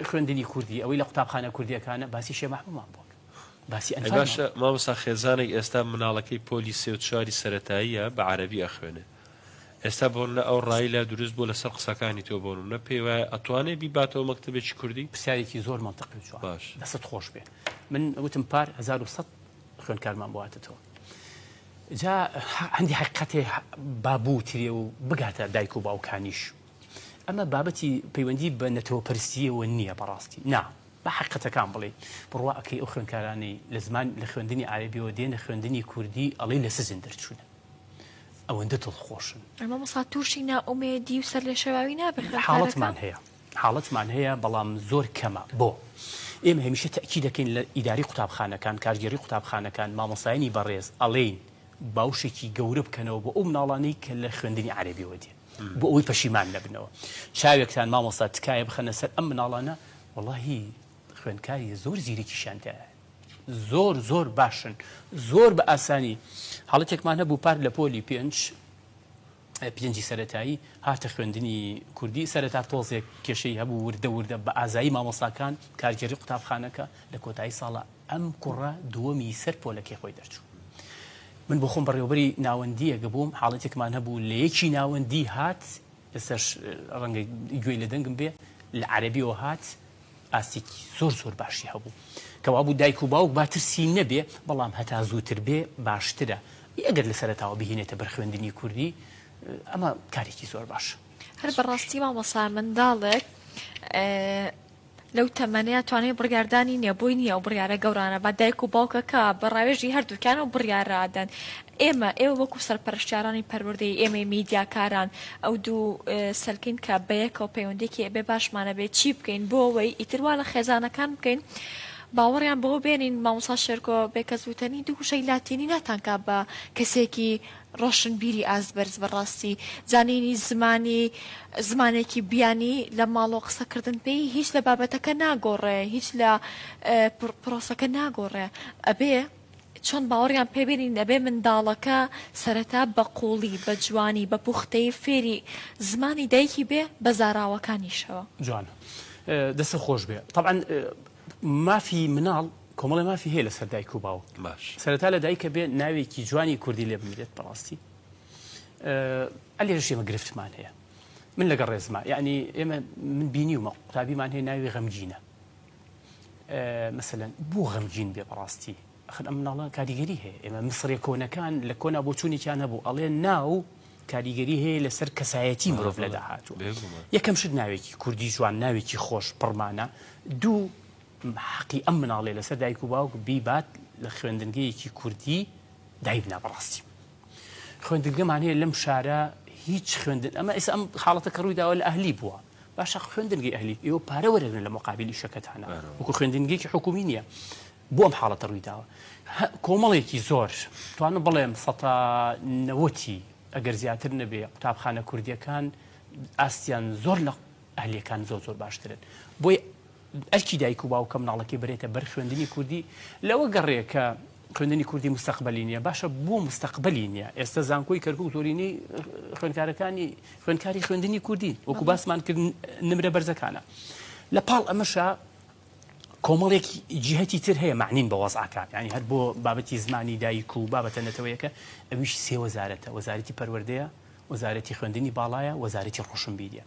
خوێندنی کوردی، ئەوەی لە قوتابخانە کوردییەکانە باسی شێ مەحموومان بۆ باسی ئەی ئەنفالمان باشە مامۆستا خێزانێک ئێستا مناڵەکەی پۆلی سێ و چواری سەرەتاییە بە عەرەبی ئەخوێنێ ئێستا بۆنمونە ئەو ڕای لا دروست بووە لەسەر قسەکانی تۆ بۆنمونە پێی وایە ئەتوانێ بیباتەوە مەکتەبێکی کوردی؟ پرسیارێکی زۆر مەنتقی و جوان. باش. دەستت خۆش بێ. من وتم پار 1100 خوێندکارمان بۆ هاتەتەوە. جا هەندی حەقیقەتێ با بوترێ و بگاتە دایک و باوکانیش. ئەمە بابەتی پەیوەندی بە نەتەوەپەرستییەوە نییە بەڕاستی نا. با حەقیقەتەکان بڵێین. بڕوا ئەکەی ئەو خوێندکارانەی لە زمان لە خوێندنی عەرەبیەوە دێنە خوێندنی کوردی ئەڵێی لە سجن دەرچوونە. ئەوەندە دڵخۆشن. مامۆستا تووشی نائومێدی و سەرلێشێواوی نابێ خوێندکارەکە؟ حاڵەتمان هەیە. حاڵەتمان هەیە بەڵام زۆر کەمە. بۆ؟ ئێمە هەمیشە تەئکید دەکەین لە ئیدارەی قوتابخانەکان، کارگێڕی قوتابخانەکان، مامۆستایانی بەڕێز ئەڵێین باوشێکی گەورە بکەنەوە بۆ ئەو مناڵانەی کە لە خوێندنی عەرەبیەوە دێن بۆ ئەوەی پەشیمان نەبنەوە. چاوێکتان مامۆستا تکایە بخەنە سەر ئەم مناڵانە وەڵاهی خوێندکاری زۆر زیرەکیشیان تیایە زۆر زۆر باشن زۆر بە ئاسانی حاڵەتێکمان هەبوو پار لە پۆلی پێنج پێنجی سەرەتایی هاتە خوێندنی کوردی سەرەتا تۆزێک کێشەی هەبوو وردە وردە بە ئازایی مامۆستاکان کارگێڕی قوتابخانەکە لە کۆتایی ساڵە ئەم کوڕە دووەمی سەر پۆلەکەی خۆی دەرچوو من بۆ خۆم بەڕێوەبەری ناوەندیەکە بووم حاڵەتێکمان هەبوو لە یەکی ناوەندی هات ئێستاش ڕەنگە گوێی لە دەنگم بێ لە عەرەبیەوە هات ئاستێکی زۆر زۆر باشی هەبوو کەوابوو دایک و باوک با ترسی نەبێ بەڵام هەتا زووتر بێ باشترە ئەگەر لە سەرەتاوە بهینێتە بەر خوێندنی کوردی ئەمە کارێکی زۆر باشە. هەر بەڕاستی مامۆستا منداڵێک لەو تەمەنەیا توانای بڕیاردانی نیە بۆی نیە ئەو بڕیارە گەورانە با دایک و باوکەکە بە ڕاوێژی هەردووکیان ئەو بڕیارە ئەدەن ئێمە ئێوە وەکو سەرپەرشتیارانی پەروەردەیی ئێمەی میدیاکاران ئەو دوو سەلکین کە بەیەکەوە پەیوەندێکی ئەبێ باشمانە بێ چی بکەین بۆ ئەوەی ئیتر وا لە خێزانەکان بکەین باوەڕیان بەوە بێنین مامۆستا شێرکۆ بێکەس وتەنی دوو وشەی لاتینی ناتانکا بە کەسێکی ڕۆشنبیری ئاست بەرز بەڕاستی زانینی زمانی زمانێکی بیانی لە ماڵەوە قسەکردن پێی هیچ لە بابەتەکە ناگۆڕێ هیچ لە پرۆسەکە ناگۆڕێ ئەبێ چۆن باوەڕیان پێ بێنین ئەبێ منداڵەکە سەرەتا بە قوڵی بە جوانی بە پوختەیی فێری زمانی دایکی بێ بە زاراوەکانیشەوە. جوانە دەستت خۆش بێ تەبعەن مافی مناڵ کۆمەڵێ مافی هەیە لەسەر دایک و باوک باش سەرەتا لە دایکە بێ ناوێکی جوانی کوردی لێ بنرێت بەڕاستی ئەلێرەش ئێمە گرفتمان هەیە من لەگەڵ ڕێزما یعنی ئێمە من بینیومە قوتابیمان هەیە ناوی غەمگینە مەسەلەن بۆ غەمگین بێ بەڕاستی ئەخر ئەم مناڵە کاریگەری هەیە ئێمە میسڕیە کۆنەکان لە کۆنا بۆچوونێکیان هەبوو ئەڵێ ناو کاریگەری هەیە لەسەر کەسایەتی مرۆڤ لە داهاتوو یەکەم شت ناوێکی کوردی جوان ناوێکی خۆش پڕمانە دوو حەقی ئەم مناڵێ لەسەر دایک و باوک بیبات لە خوێندنگەیەکی کوردی دایبنا بەڕاستی خوێندنگەمان هەیە لەم شارە هیچ خوێندن ئەمە ئێستا ئەم حاڵەتە کە ڕووی داوە لە ئەهلی بووە باشە خوێندنگەی ئەهلی ئێوە پارە وەرەگرن لە مقابلی ئیشەکەتانە وەکو خوێندنگەیەکی حکومی نییە بۆ ئەم حاڵەتە ڕووی داوە کۆمەڵێکی زۆر توانم بڵێم سەتا نەوەتی ئەگەر زیاتر نەبێ قوتابخانە کوردیەکان ئاستیان زۆر لە ئەهلیەکان زۆر زۆر باشترن بۆی ئەرکی دایک و باوکە مناڵەکەی بەرێتە بەر خوێندنی کوردی لەوە گەڕێ کە خوێندنی کوردی مستەقبەلی نییە باشە بۆ مستەقبەلی نییە ئێستا زانکۆی کەرکک زۆرینەی خوێندکارەکانی خوێندکاری خوێندنی کوردی وەکو باسمان کرد نمرە بەرزەکانە لە پاڵ ئەمەشا کۆمەڵێک جیهەتی تر هەیە معنین بە وەزعەکان یعنی هەر بۆ بابەتی زمانی دایک و بابەتە نەتەوەیەکە ئەویش سێ وەزارەتە وەزارەتی پەروەردەیە وەزارەتی خوێندنی باڵایە، وەزارەتی ڕۆشنبیریە.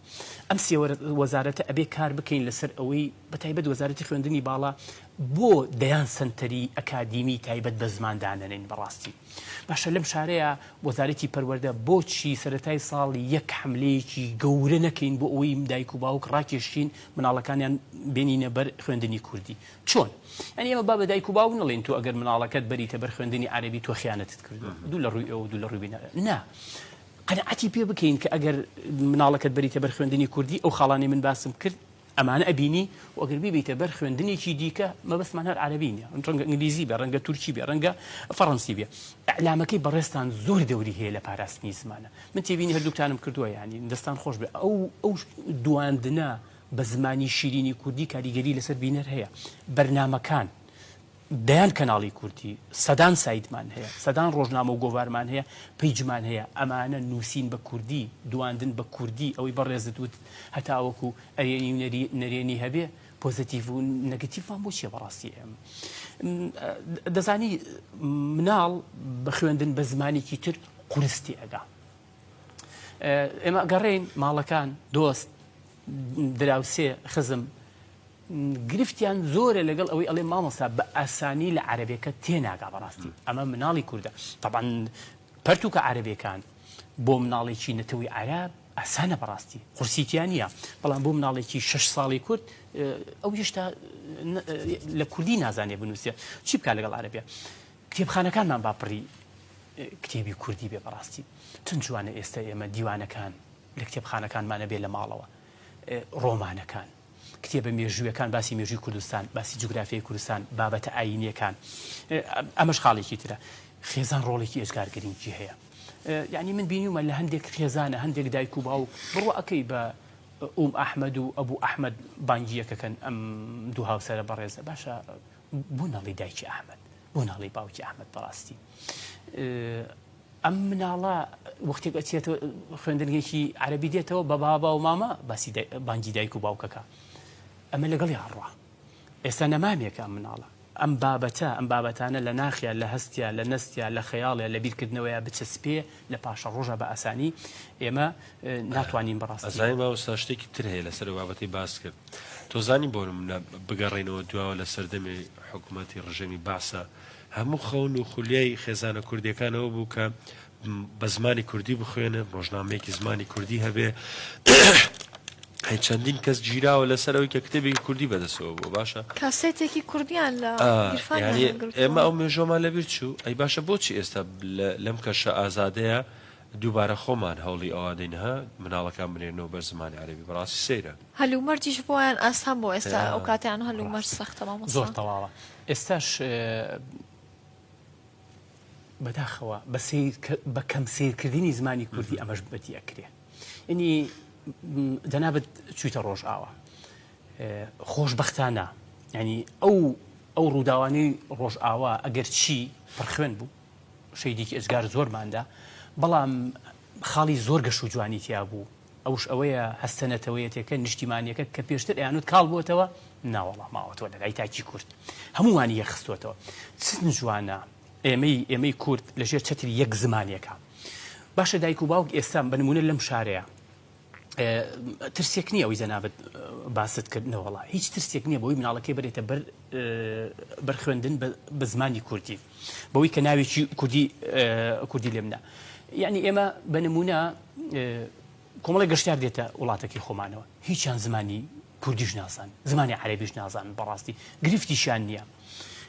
ئەم سێ وەزارەتە ئەبێ کار بکەین لەسەر ئەوەی بەتایبەت وەزارەتی خوێندنی باڵا بۆ دەیان سەنتەری ئەکادیمی تایبەت بە زمان دانەنێین بەڕاستی. باشە لەم شارەیا وەزارەتی پەروەردە بۆچی سەرەتای ساڵ یەک حەملەیەکی گەورە نەکەین بۆ ئەوەی دایک و باوک ڕاکێشین مناڵەکانیان بێنینە بەر خوێندنی کوردی؟ چۆن؟ یانی ئێمە با بە دایک و باوک نەڵێین تۆ ئەگەر مناڵەکەت بەریتە بەر خوێندنی عەرەبی تۆ خیانەتت کردووە دوو لە ڕووی ئەوە دوو لە ڕووی بینە نا قەناعەتی پێ بکەین کە ئەگەر مناڵەکەت بەریتە بەر خوێندنی کوردی ئەو خاڵانەی من باسم کرد ئەمانە ئەبینی و ئەگەر بیبیتە بەر خوێندنێکی دیکە مەبەستمان هەر عەرەبی نییە ڕەنگە ئینگلیزی بێ ڕەنگە تورکی بێ ڕەنگە فەڕەنسی بێ ئەعلامەکەی بەڕێزتان زۆر دەوری هەیە لە پاراستنی زمانە من تێبینی هەردووکتانم کردووە یانی دەستان خۆش بێ ئەو ئەو دواندنە بە زمانی شیرینی کوردی کاریگەری لەسەر بینەر هەیە. بەرنامەکان، دەیان کەناڵی کوردی، سەدان سایتمان هەیە، سەدان ڕۆژنامە و گۆڤارمان هەیە، پەیجمان هەیە، ئەمانە نووسین بە کوردی، دواندن بە کوردی، ئەوەی بەڕێزت وت هەتاوەکو ئەرێنی و نەرێنی هەبێ، پۆزەتیڤ و نەگەتیڤمان بۆ چییە بەڕاستی ئێمە؟ دەزانی مناڵ بە خوێندن بە زمانێکی تر قورس تێئەگا. ئێمە گەڕێین ماڵەکان، دۆست، دراوسێ، خزم. گرفتیان زۆرە لەگەڵ ئەوەی ئەڵێ مامۆستا بە ئاسانی لە عەرەبێکە تێناگا بەڕاستی ئەمە مناڵی کوردە تەبعەن پەرتوکە عەرەبێکان بۆ مناڵێکی نەتەوەی عەرەب ئاسانە بەڕاستی قورسی تیا نییە بەڵام بۆ مناڵێکی شەش ساڵی کورد ئەو هێشتا لە کوردی نازانێ بنووسێ چی بکات لەگەڵ عەرەبیە کتێبخانەکانمان با پڕی کتێبی کوردی بێ بەڕاستی چەند جوانە ئێستا ئێمە دیوانەکان لە کتێبخانەکانمانە بێ لە ماڵەوە ڕۆمانەکان کتێبە مێژوویەکان باسی مێژووی کوردستان، باسی جوگرافیای کوردستان، بابەتە ئایینیەکان. ئەمەش خاڵێکی ترە. خێزان ڕۆڵێکی ئێجگار گرنگی هەیە. یعنی من بینیومە لە هەندێک خێزانە هەندێک دایک و باوک بڕوا ئەکەی بە ئوم ئەحمەد و ئەبوو ئەحمەد بانگی یەکەکەن ئەم دوو هاوسەرە بەڕێزە باشە بۆ ناڵی دایکی ئەحمەد بۆ ناڵی باوکی ئەحمەد بەڕاستی ئەم مناڵە وەختێک ئەچێتەوە خوێندنگەیەکی عەرەبی دێتەوە بە بابا و مامە باسی بانگی دایک و باوکەکە ئەمە لەگەڵی ئەڕوا ئێستا نەمامێکە ئەم مناڵە ئەم بابەتە ئەم بابەتانە لە ناخیا لە هەستیا لە نەستیا لە خەیاڵیا لە بیرکردنەوەیا بچەسپێ لە پاشەڕۆژا بە ئاسانی ئێمە ناتوانین بەڕاستی ئەزانی مامۆستا شتێکی تر هەیە لەسەر ئەو بابەتەی باست کرد تۆ زانی بۆ نمونە بگەڕێینەوە دواوە لە سەردەمی حکوومەتی ڕژێمی بەعسا هەموو خەون و خولیای خێزانە کوردیەکان ئەوە بوو کە بە زمانی کوردی بخوێنن، ڕۆژنامەیەکی زمانی کوردی هەبێ. هەی چەندین کەس گیراوە لەسەر ئەوەی کە کتێبێکی کوردی بەدەستەوە بووە باشە کاسێتێکی کوردیان لە گیرفانیان یعنی هەڵگرتووە. ئێمە ئەو مێژوەمان لەبیر چوو ئەی باشە بۆچی ئێستا لەم کەشە ئازادەیە دووبارە خۆمان هەوڵی ئەوە دەین ها مناڵەکان بنێرنەوە بەر زمانی عەرەبی بەڕاستی سەیرە. هەلومەرجیش بۆیان ئاسان بوو ئێستا ئەو کاتەیان هەلومەرج سەختە مامۆستا. زۆر تەواوە ئێستاش بەداخەوە بە سەیر بە کەم سەیرکردنی زمانی کوردی ئەمەش بەدی ئەکرێ یعنی جەنابت چوویتە ڕۆژئاوا خۆشبەختانە یعنی ئەو ئەو ڕووداوانەی ڕۆژئاوا ئەگەر چی پڕخوێن بوو شەیدێکی ئێجگار زۆرماندا بەڵام خاڵی زۆر گەش و جوانی تیا بوو ئەوش ئەوەیە هەستە نەتەوەیەتێکە نیشتیمانیەکە کە پێشتر ئەیانوت کاڵ بۆتەوە ناوەڵا ماوەتەوە لە لای تاکی کورد هەمووانی یەکخستۆتەوە چ جوانە ئێمەی ئێمەی کورد لە ژێر چەتری یەک زمانێکە باشە دایک و باوک ئێستا بە نمونە لەم شارەیە ترسێک نییە ئەوی جەنابت باست کرد نەوەڵا هیچ ترسێک نییە بۆی مناڵەکەی بەرێتە بەر بەر خوێندن بە زمانی کوردی بەوەی کە ناوێکی کوردی کوردی لێمنا یعنی ئێمە بە نمونە کۆمەڵی گەشتیار دێتە وڵاتەکەی خۆمانەوە هیچیان زمانی کوردیش نازان زمانی عەرەبیش نازان بەڕاستی گرفتیشیان نییە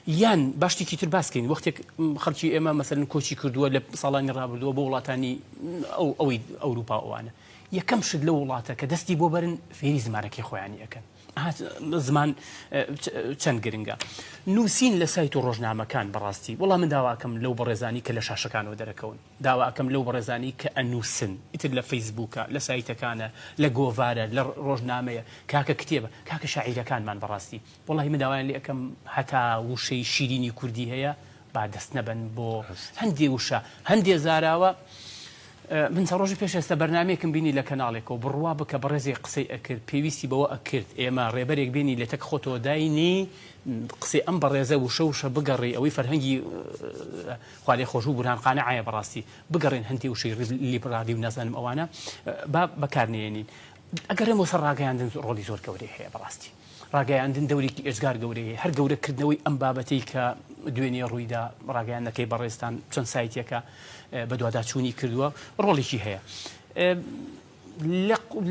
یان با شتێکی تر باس کەین وەختێک خەڵکی ئێمە مەسەلەن کۆچی کردووە لە ساڵانی ڕابردووە بۆ وڵاتانی ئەو ئەوەی ئەوروپا ئەوانە یەکەم شت لەو وڵاتە کە دەستی بۆ بەرن فێری زمانەکەی خۆیانی ئەکەن زمان چەند گرنگە نووسین لە سایت و ڕۆژنامەکان بەڕاستی وەڵام من داواکەم لەو بەڕێزانی کە لە شاشەکانەوە دەرەکەون داواکەم لەو بەڕێزانی کە ئەنووسن ئیتر لە فەیسبووکە لە سایتەکانە لە گۆڤارە لە ڕۆژنامەیە کاکە کتێبە کاکە شاعیرەکانمان بەڕاستی وەڵاهی من داوایان لێ ئەکەم هەتا وشەی شیرینی کوردی هەیە با دەست نەبەن بۆ هەندێ وشە هەندێ زاراوە من چەند ڕۆژی پێش ئێستا بەرنمەیەکم بینی لە کەناڵێکەوە بڕوا بکە بەڕێزێک قسەی ئەکرد پێویستی بەوە ئەکرد ئێمە ڕێبەرێک بێنی لە تەک خۆتەوە داینی قسەی ئەم بەڕێزە وشە وشە بگەڕی ئەوەی فەرهەنگی خوالێ خۆشبوو بورهان قانع عایە بەڕاستی بگەڕێن هەندێ وشەی لیبرالی و نازانم ئەوانە با بەکارنێنین ئەگەڕێمەوە سەر ڕاگەیاندن ڕۆڵی زۆر گەورەی هەیە بەڕاستی ڕاگەیاندن دەورێکی ئێجگار گەورەی هەیە هەر گەورە کردنەوەی ئەم بابەتەی کە دوێنێ ڕوویدا ڕاگەیاندنەکەی بەڕێزتان چەند سایتێکە بەدواداچوونی کردووە ڕۆڵێکی هەیە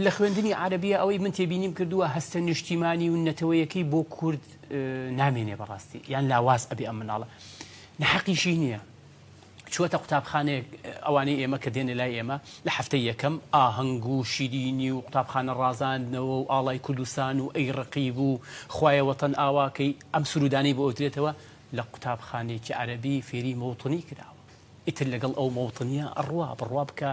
لە خوێندنی عربیە ئەوەی من تێبینیم کردووە هەستە نیشتیمانی و نەتەوەیەکەی بۆ کورد نامێنێ بەڕاستی یان لاواز ئەبێ ئەم مناڵە نەحەقیشی نییە چووەتە قوتابخانەیەک ئەوانەی ئێمە کە دێنە لای ئێمە لە هەفتەی یەکەم ئاهەنگ و شیرینی و قوتابخانە ڕازاندنەوە و ئاڵای کوردستان و ئەی ڕەقیب و خوایە وەتەن ئاواکەی ئەم سروودانەی بۆ ئەوترێتەوە لە قوتابخانەیەکی عەرەبی فێری مەوتنی کراوە ئیتر لەگەڵ ئەو مەوتنیە ئەڕوا بڕوا بکە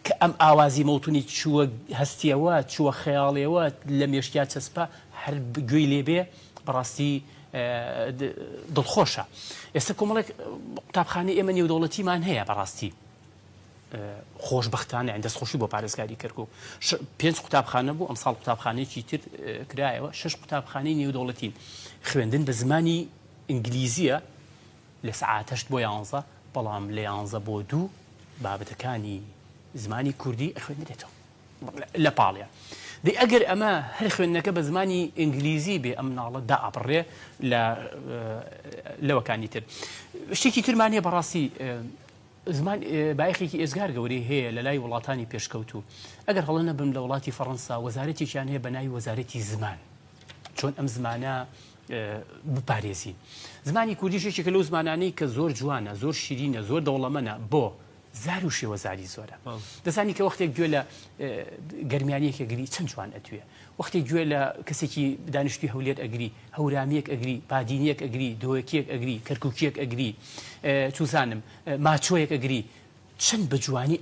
کە ئەم ئاوازی مەوتنی چووە هەستیەوە چووە خەیاڵیەوە لە مێشکیا چەسپا هەر گوێی لێ بێ بەڕاستی دڵخۆشە ئێستا کۆمەڵێک قوتابخانەی ئێمە نێودەوڵەتیمان هەیە بەڕاستی خۆشببختانە دەستخۆشی بۆ پارێزگاری کەرکک پێنج قوتابخانە بوو ئەمساڵ قوتابخانەیەکی تر کرایەوە شش قوتابخانەی نێودەوڵەتین خوێندن بە زمانی ئینگلیزیە لە سەعات هەشت بۆ یانزە، بەڵام لە یانزە بۆ دوو بابەتەکانی زمانی کوردی ئەخوێندرێتەوە لە پاڵیان. دەی ئەگەر ئەمە هەر خوێندنەکە بە زمانی ئینگلیزی بێ ئەم مناڵە دائەبڕێ لە لەوەکانی تر. شتێکی ترمان هەیە بەڕاستی زمان بایەخێکی ئێجگار گەورەی هەیە لە لای وڵاتانی پێشکەوتوو. ئەگەر هەڵە نەبم لە وڵاتی فەڕەنسا وەزارەتێکیان هەیە بە ناوی وەزارەتی زمان. چۆن ئەم زمانە بپارێزین. زمانی کوردیش یەکێکە لەو زمانانەی کە زۆر جوانە، زۆر شیرینە، زۆر دەوڵەمەنە. بۆ؟ زار و شێوەزاری زۆرە. دەزانی کە وەختێک گوێ لە گەرمیانیەک ئەگری چەند جوان ئەتوێ. وەختێک گوێ لە کەسێکی دانیشتوی هەولێر ئەگری، هەورامیەک ئەگری، بادینیەک ئەگری، دهۆکیەک ئەگری، کەرکوکیەک ئەگری، چوزانم ماچۆیەک ئەگری، چەند بە جوانی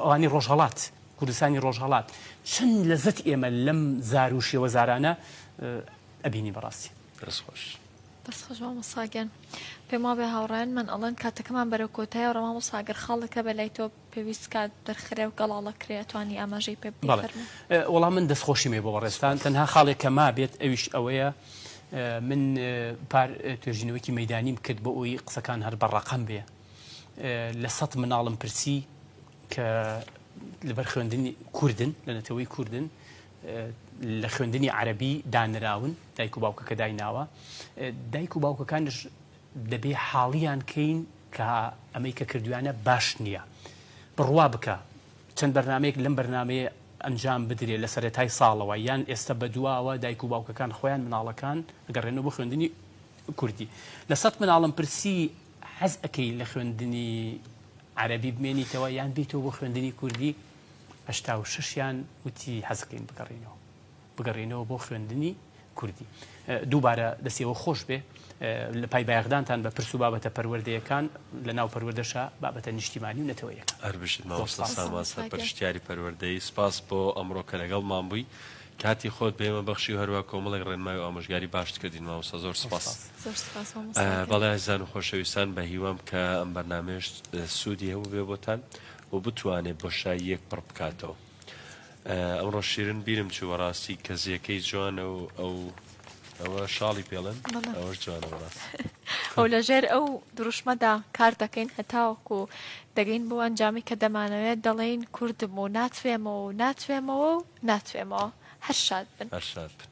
ئەوانی ڕۆژهەڵات، کوردستانی ڕۆژهەڵات، چەند لەزەت ئێمە لەم زار و شێوەزارانە ئەبینین بەڕاستی. دەست خۆش. دەست خۆش مامۆستا گیان. پێم وابێ هاوڕێیانمان ئەڵێن کاتەکەمان بەرەو کۆتایە ڕە مامۆستا گەر خاڵێک هەبێ لای تۆ پێویست کات دەرخرێ و گەڵاڵە کرێ ئەتوانی ئاماژەی پێ بدەی بەڵێ فەرموو. وەڵا من دەستخۆشیم هەیە بۆ بەڕێزتان تەنها خاڵێک کە مابێت ئەویش ئەوەیە من پار توێژینەوەکی مەیدانیم کرد بۆ ئەوی قسەکان هەر بە ڕەقەم بێ لە سەد مناڵم پرسی کە لەبەر خوێندنی کوردن لە نەتەوەی کوردن لە خوێندنی عەرەبی دانراون دایک و باوکەکە دایناوە دایک و باوکەکانش دەبێ حاڵیان کەین کە ئەمەی کە کردویانە باش نییە بڕوا بکە چەند بەرنمەیەک لەم بەرنمەیە ئەنجام بدرێ لە سەرەتای ساڵەوە یان ئێستا بەدواوە دایک و باوکەکان خۆیان مناڵەکان گەڕێنەوە بۆ خوێندنی کوردی لە سەد مناڵم پرسی حەز ئەکەی لە خوێندنی عەربی بمێنیتەوە یان بیتەوە بۆ خوێندنی کوردی 86 یان وتی حەزەکەین بگەڕینەوە بگەڕێینەوە بۆ خوێندنی کوردی. دووبارە دەستی ئێوە خۆش بێ لە پای بایەخدانتان بە پرس و بابەتە پەروەردەیەکان لە ناو پەروەردەشا بابەتە نیشتیمانی و نەتەوەیەکان. هەر بژیت زۆر مامۆستا سپاس. سامان مامۆستا گیان. سەرپەرشتیاری پەروەردەیی سپاس بۆ ئەمڕۆ کە لەگەڵمان بووی کاتی خۆت بە ئێمە بەخشی و هەروا کۆمەڵێک ڕێنمای و ئامۆژگاری باشت کردین مامۆستا زۆر زۆر سپاس. سپاس. زۆر سپاس مامۆستا گیان. بەڵێ ئازیزان و خۆشەویستان بە هیوام کە ئەم بەرنامەیەش سوودی هەبووبێ بۆتان و بتوانێ بۆشاییەک پڕ بکاتەوە. ئەمڕۆ شیرن بیرم چوو بەڕاستی کەزیەکەی جوانە و ئەو ئەوە شاڵی پێڵێن ئەوەش جوانە بەڕاستی. ئەو لەژێر ئەو دروشمەدا کار دەکەین هەتاوەکو دەگەین بۆ ئەنجامی کە دەمانەوێت دەڵێین کوردم و ناتوێمەوە و ناتوێمەوە و ناتوێمەوە هەر شاد بن. هەر شاد بن.